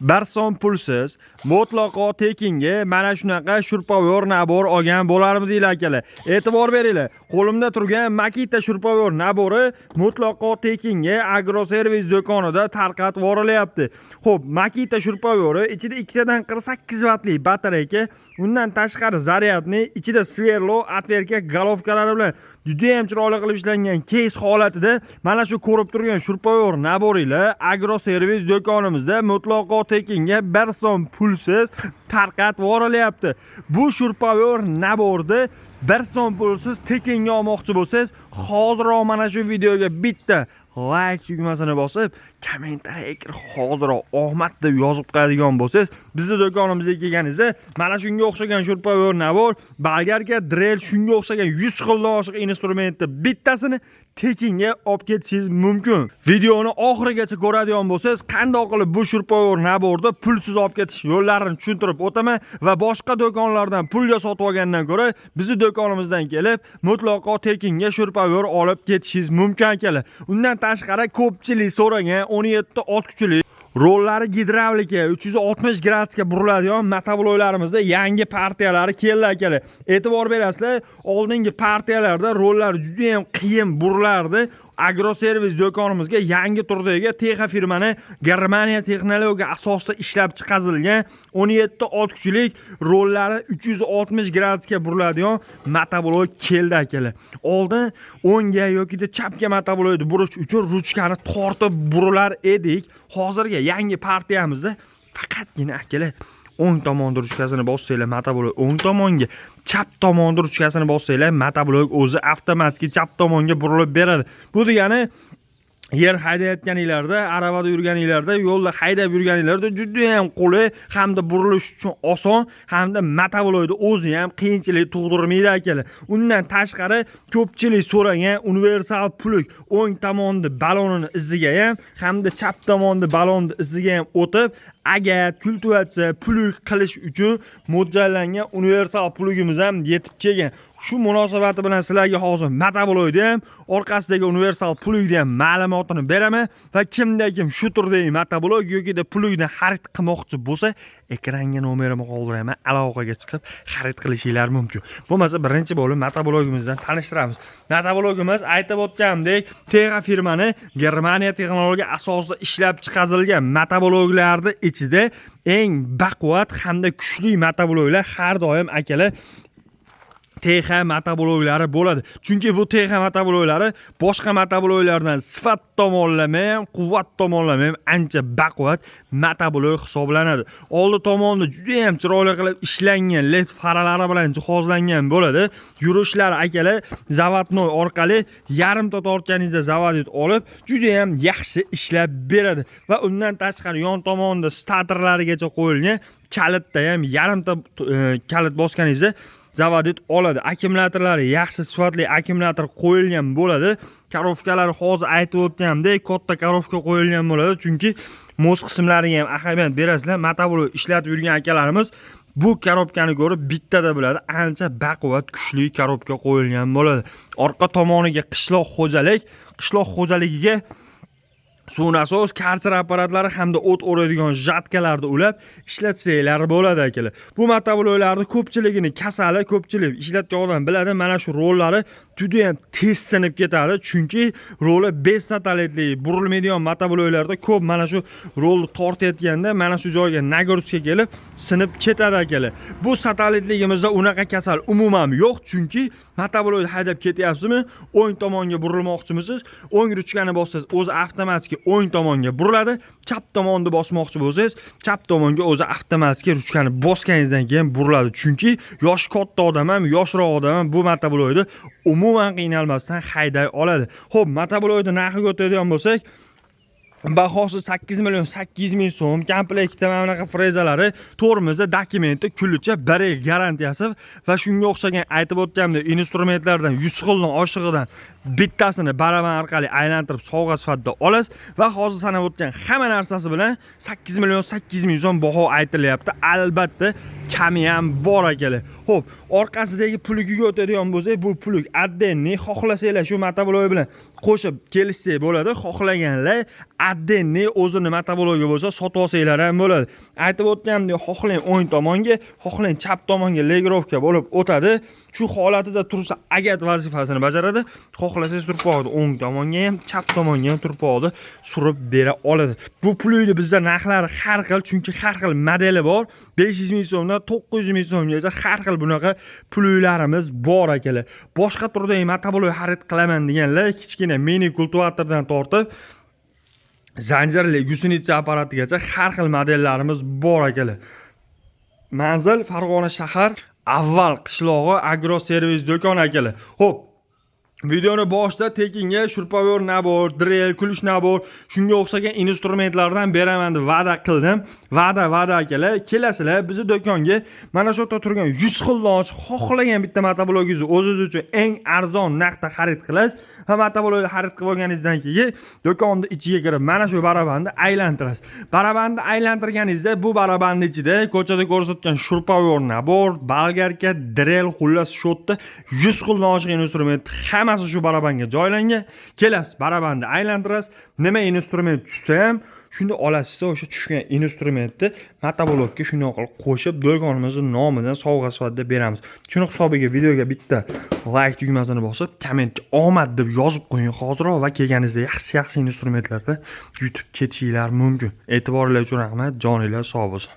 Bir so'm pulsiz, mutlaqo tekinga mana shunaqa шуруповёрт набор olgan bo'larmidinglar, akalar? E'tibor beringlar. Qo'limda turgan Makita шуруповёрт набор i mutlaqo tekinga Agroservis do'konida tarqatib yuborilyapti. Xo'p, Makita шуруповёрт i ichida ikkitadan 48 vatli батарейка, undan tashqari зарядный, ichida сверло, отвёртка, головка lari bilan juda ham chiroyli qilib ishlangan кейс holatida mana shu ko'rib turgan шуруповёрт набор inglar Agroservis do'konimizda mutlaqo tekinga, bir so'm pulsiz tarqatib yuborilyapti. Bu шуруповёрт набор ni bir so'm pulsiz tekinga olmoqchi bo'lsangiz, hoziroq mana shu videoga bitta layk tugmasini bosib, kommentariyaga kirib, hoziroq "Omad" deb yozib qo'yadigan bo'lsangiz, bizni do'konimizga kelganingizda mana shunga o'xshagan шуруповёрт набор, болгарка, дрель, shunga o'xshagan 100 xildan oshiq instrumentni bittasini tekinga olib ketishingiz mumkin. Videoni oxirigacha ko'radigan bo'lsangiz, qandoq qilib bu шуруповёрт набор ni pulsiz olib ketish yo'llarini tushuntirib o'taman va boshqa do'konlardan pulga sotib olgandan ko'ra bizni do'konimizdan kelib mutlaqo tekinga шуруповёрт olib ketishingiz mumkin, akalar. Undan tashqari, ko'pchilik so'ragan 17 ot kuchli, rollari gidravlika, 360 gradusga buriladigan motobloklarimizda yangi partiyalari keldi, akalar. E'tibor berasizlar, oldingi partiyalarda rollar juda ham qiyin burilardi. Agroservis do'konimizga yangi turdagi Texa firmani Germaniya texnologiya asosida ishlab chiqarilgan 17 ot kuchlik, rollari 360 gradusga buriladigan motoblok keldi, akalar. Oldin o'ngga yoki chapga motoblokni burish uchun ruchkani tortib burilar edik. Hozirgi yangi partiyamizda faqatgina, akalar, o'ng tomonda ruchkasini bossanglar, motoblok o'ng tomonga, chap tomonda ruchkasini bossanglar, motoblok o'zi avtomatik chap tomonga burilib beradi. Bu degani, yer haydayotganinglarda, aravada yurganinglarda, yo'lda haydab yurganinglarda judayam qulay hamda burilish uchun oson hamda motoblokni o'zi ham qiyinchilik tug'dirmaydi, akalar. Undan tashqari, ko'pchilik so'ragan universal плуг o'ng tomonda balonini iziga ham hamda chap tomonda balonni iziga ham o'tib, agar kultivatsiya, плуг qilish uchun mo'ljallangan universal плуг imiz ham yetib kelgan. Shu munosabati bilan sizlarga hozir motoblokni ham, orqasidagi universal плуг ni ham ma'lumotini beraman va kimda kim shu turdagi motoblok yoki плуг ni xarid qilmoqchi bo'lsa, ekranga nomerimni qoldiraman, aloqaga chiqib xarid qilishinglar mumkin. Bo'lmasa, birinchi bo'lib motoblogimizdan tanishtiramiz. Motoblogimiz, aytib o'tganimdek, Texa firmani Germaniya texnologiya asosida ishlab chiqarilgan motobloklarni ichida eng baquvvat hamda kuchli motobloklar har doim, akalar, Texa motobloklari bo'ladi. Chunki bu Texa motobloklari boshqa motobloklardan sifat tomonlama ham, quvvat tomonlama ham ancha baquvvat motoblok hisoblanadi. Oldi tomonda juda ham chiroyli qilib ishlangan LED faralari bilan jihozlangan bo'ladi. Yurishlari, akalar, заводной orqali yarimta tortganingizda заводить olib, juda ham yaxshi ishlab beradi va undan tashqari yon tomonida statorlarigacha qo'yilgan kalitda ham yarimta kalit bosganingizda заводить oladi. Akkumulyatorlari yaxshi sifatli akkumulyator qo'yilgan bo'ladi. Коробка lari hozir aytib o'tganimdek katta коробка qo'yilgan bo'ladi, chunki мост qismlariga ham ahamiyat berasizlar. Motoblok ishlatib yurgan akalarimiz bu коробка ni ko'rib bittada biladi, ancha baquvvat, kuchli коробка qo'yilgan bo'ladi. Orqa tomoniga qishloq xo'jaligiga suv nasos, karcher apparatlari hamda o't o'radigan жатка larni ulab ishlatsanglar bo'ladi, akalar. Bu motobloklarni ko'pchiligini kasali, ko'pchilik ishlatgan odam biladi, mana shu rollari judayam tez sinib ketadi, chunki roli 5 satellitli burilmaydigan motobloklarda ko'p mana shu rolni tortayotganda mana shu joyga нагрузка kelib sinib ketadi, akalar. Bu satellitligimizda unaqa kasal umuman yo'q, chunki motoblokni haydab ketyapsizmi, o'ng tomonga burilmoqchimisiz, o'ng ruchkani bossangiz, o'zi avtomatik o'ng tomonga buriladi. Chap tomonni bosmoqchi bo'lsangiz, chap tomonga o'zi avtomatik ruchkani bosganingizdan keyin buriladi, chunki yoshi katta odam ham, yoshroq odam ham bu motoblokni umuman qiynalmasdan hayday oladi. Ho'p, motoblokni narxiga o'tadigan bo'lsak, bahosi 8 million 800 ming so'm. Komplektda mana bunaqa frezalari, tormozi, dokumenti, ключ i, 1 yil garantiyasi va shunga o'xshagan, aytib o'tganimdek, instrumentlardan 100 xildan oshig'idan bittasini baraban orqali aylantirib sovg'a sifatida olasiz va hozir sanab o'tgan hamma narsasi bilan 8 million 800 ming so'm baho aytilyapti. Albatta, kami ham bor, akalar. Ho'p, orqasidagi плуг iga o'tadigan bo'lsak, bu плуг отдельный. Xohlasanglar, shu motoblok bilan Qo'shib kelishsak bo'ladi. Xohlaganlar отдельный o'zini motoblogi bo'lsa, sotib olsanglar ham bo'ladi. Aytib o'tganimdek, xohlang o'ng tomonga, xohlang chap tomonga регулировка bo'lib o'tadi. Shu holatida tursa, agат vazifasini bajaradi. Xohlasangiz, turpoqni o'ng tomonga ham, chap tomonga ham turpoqni surib bera oladi. Bu плуг ni bizda narxlari har xil, chunki har xil modeli bor. 500 ming so'mdan 900 ming so'mgacha har xil bunaqa плуг larimiz bor, akalar. Boshqa turdagi motoblok xarid qilaman deganlar, kichkina mini kultivatordan tortib zanjirli гусеница apparatigacha har xil modellarimiz bor, akalar. Manzil: Farg'ona shahar, Avval qishlog'i, Agro Servis do'koni, akalar. Xo'p, videoni boshida tekinga шуруповёрт набор, дрель, ключ набор, shunga o'xshagan instrumentlardan beraman deb va'da qildim. Va'da va'da, akalar. Kelasizlar bizni do'konga, mana shu yerda turgan 100 xildan oshiq xohlagan bitta motoblogingizni o'zingiz uchun eng arzon narxda xarid qilasiz va motoblokni xarid qilib olganingizdan keyin do'konni ichiga kirib, mana shu barabanni aylantirasiz. Barabanni aylantirganingizda bu barabanni ichida ko'chada ko'rsatgan шуруповёрт набор, болгарка, дрель, xullas, shu yerda 100 xildan oshiq instrument hammasi shu barabanga joylangan. Kelasiz, barabanni aylantirasiz, nima instrument tushsa ham shunda olasizda, o'sha tushgan instrumentni motoblokka shunday qilib qo'shib, do'konimizni nomidan sovg'a sifatida beramiz. Shuni hisobiga videoga bitta layk tugmasini bosib, kommentga "omad" deb yozib qo'ying hoziroq va kelganingizda yaxshi yaxshi instrumentlarni yutib ketishinglar mumkin. E'tiboringlar uchun rahmat, joninglar sog' bo'lsin.